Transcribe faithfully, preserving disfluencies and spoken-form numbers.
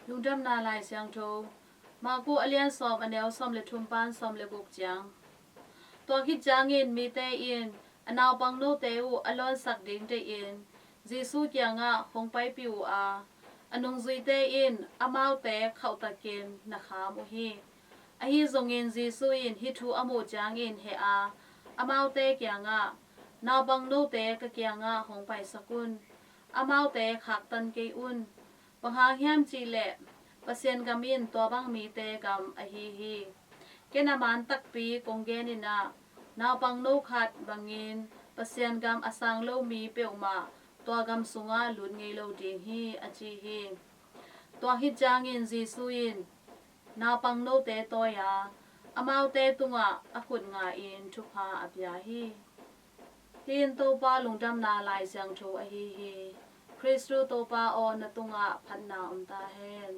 Lungdamna Lai Siangtho, Marku a lian sawm, a neu sawm le thum pan sawm le guk ciang. Tua khit ciangin mite in a naupangnote uh a lawnsak ding teiin Jesu kiangah hong paipih uh a, a nungzuite in amaute khauhtakin na kham uh hi. Ahi zongin Jesu in hih thu a muh ciangin heh a, amaute kiangah, naupangnote ka kiangah hong paisak un. Amaute khaktan kei un. Bang hang hiam cih leh Pasian gam in tua bang mite gam ahi hi. Ken a man takpi kong genin ah, naupangno khat bangin Pasian gam a sang lo mi peuhmah tua gam sungah lut ngei lo ding hi, a ci hi. Tua khit ciangin Jesu in naupangnote tawi a, amaute tungah a khut nga-in thupha a pia hi. Hih in Topa Lungdamna Lai Siangtho ahi hi. Khristu Topa aw, na tungah phatna om ta hen.